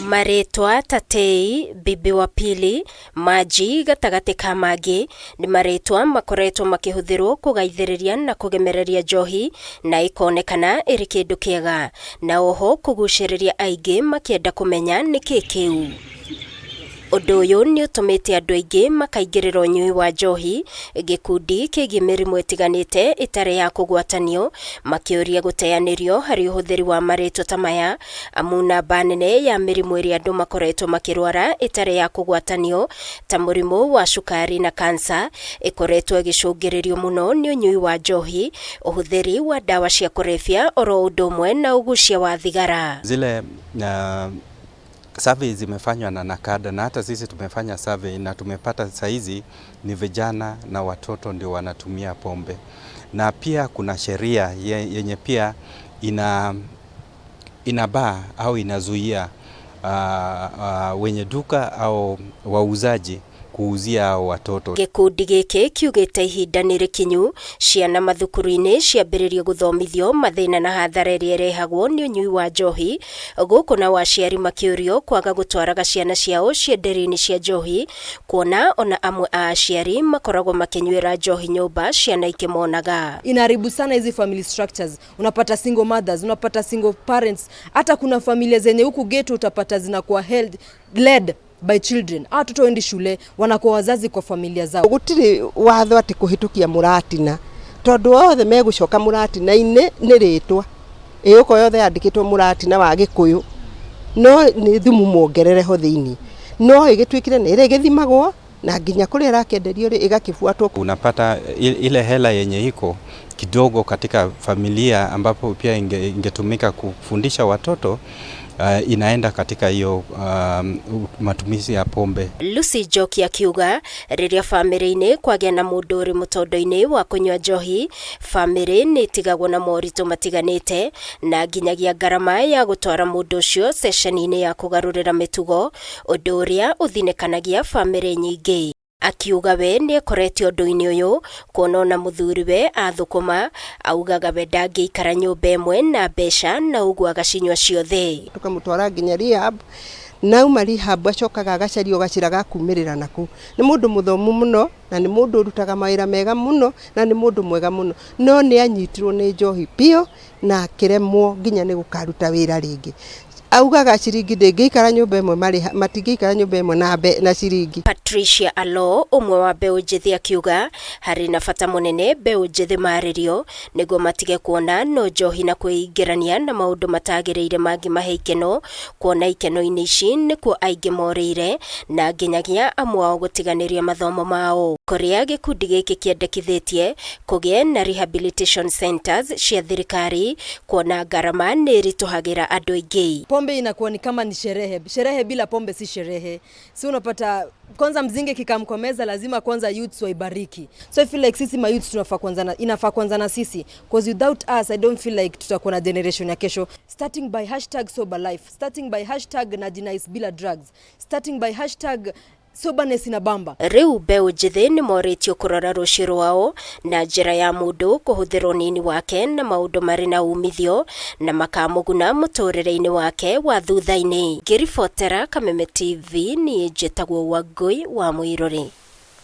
Marĩtwa ta Tei, Bibi wa Pili, Manji gatagatĩ ka mangĩ nĩ marĩtwa makoretwo makĩhũthĩrwo kũgaithĩrĩria na kũgemereria njohi na ĩkonekana ĩrĩ kĩndũ kĩega na oho kũgucĩrĩria aingĩ makĩenda kũmenya nĩkĩ kĩu. Ũndũ ũyũ nĩ ũtũmĩte andũ aingĩ makaingĩrĩra ũnyui wa njohi, gĩkundi kĩgiĩ mĩrimũ ĩtiganĩte ĩtarĩ ya kũgwatanio, makĩũria gũteanĩrio harĩ ũhũthĩri wa marĩtwa ta maya, amu namba nene ya mĩrimũ ĩrĩa andũ makoretwo makĩrwara ĩtarĩ ya kũgwatanio ta mũrimũ wa cukari na kansa, ĩkoretwo ĩgĩcũngĩrĩrio mũno nĩ ũnyui wa njohi, ũhũthĩri wa ndawa cia kũrebia oro ũndũ ũmwe na ũgucia wa thigara. Zile survey zimefanywa na NACADA na hata sisi tumefanya survey na tumepata saizi ni vijana na watoto ndio wanatumia pombe, na pia kuna sheria yenye pia inabaa au inazuia wenye duka au wauzaji kuuzia hao watoto. Gĩkundi gĩkĩ kiugĩte ihinda nĩ rĩkinyu ciana mathukuru-inĩ ciambĩrĩrie gũthomithio mathĩna na hathara ĩrĩa ĩrehagwo nĩ ũnyui wa njohi, gũkũ nao aciari makĩũrio kwaga gũtwaraga ciana ciao cienderio-inĩ cia njohi, kuona ona amwe a aciari makoragwo makĩnyuĩra njohi nyũmba ciana ikĩmonaga. Inaharibu sana hizi family structures. Unapata single mothers, unapata single parents. Hata kuna familia zenye huku ghetto utapata zinakuwa held, led by children. Hawa watoto waendi shule, wanakuwa wazazi kwa familia zao. Gũtirĩ watho atĩ kũhĩtũkia mũratina, tondũ othe megũcoka mũratina-inĩ nĩ rĩtwa. Ĩ okorwo yothe yandĩkĩtwo mũratina wa Gĩkũyũ, no nĩ thumu muongerere ho thĩinĩ. No ĩgĩtuĩkire nĩ ĩrĩgĩthimagwo na nginya kũrĩa ĩrakĩenderio rĩ ĩgakĩbuatwo. Unapata ile hela yenye iko kidogo katika familia ambapo pia ingetumika kufundisha watoto inaenda katika hiyo matumizi ya pombe. Lucy Njoki akiuga rĩrĩa bamĩrĩ-inĩ kwagĩa na mũndũ ũrĩ mũtondo-inĩ wa kũnyua njohi, bamĩrĩ nĩ ĩtigagwo na moritũ matiganĩte na nginyagia ngarama ya gũtwara mũndũ ũcio ceceni-inĩ ya kũgarũrĩra mĩtugo, ũndũ ũrĩa ũthinĩkanagia bamĩrĩ nyingĩ. Akiuga we nĩ ekorete ũndũ-inĩ ũyũ kuona ona mũthuriwe athũkũma, augaga we ndangĩikara nyũmba ĩmwe na mbeca na ũguo agacinyua ciothe. Tũkamũtwara nginya rehab, na auma rehab acokaga agacario gacĩra ga kumĩrĩra naku. Nĩ mũndũ mũthomu mũno na nĩ mũndũ ũrutaga mawĩra mega mũno na nĩ mũndũ mwega mũno, no nĩ anyitirwo nĩ njohi biũ na akĩremwo nginya nĩ gũkaruta wĩra rĩngĩ. Augaga ciringi ndĩngĩikara nyũmba ĩmwe marĩ matingĩikara nyũmba ĩmwe na ciringi. Patricia Alo, ũmwe wa mbeũ njĩthĩ, akiuga harĩ na bata mũnene mbeũ njĩthĩ marĩrio nĩguo matige kuona no njohi na kwĩingĩrania na maũndũ matagĩrĩire mangĩmahe ikeno, kuona ikeno-inĩ ici nĩkuo aingĩ morĩire na nginyagia amwe ao gũtiganĩria mathomo mao. Kũrĩa gĩkundi gĩkĩ kĩendekithĩtie kũgĩe na rehabilitation centers cia thirikari kuona ngarama nĩ ĩritũhagĩra andũ aingĩ. Pombe inakuwa ni kama ni sherehe. Sherehe bila pombe si sherehe. Si unapata kwanza mzinga ikikam kwa meza lazima kwanza youths waibariki. So I feel like sisi ma youths tunafaa kwanza na, inafaa kwanza na sisi, because without us I don't feel like tutakuwa na generation ya kesho. Starting by #SoberLife, starting by #Najinice bila drugs, starting by #soberness inabamba. Rĩu mbeũ njĩthĩ nĩ morĩtio kũrora rũciũ rwao na njĩra ya mũndũ kũhũthĩra ũnini wake na maũndũ marĩ na umithio na makamũguna mũtũrĩre-inĩ wake wa thutha-inĩ. Ngĩribotera Kameme TV, niĩ njĩtagwo Wangũi wa Mũirũrĩ.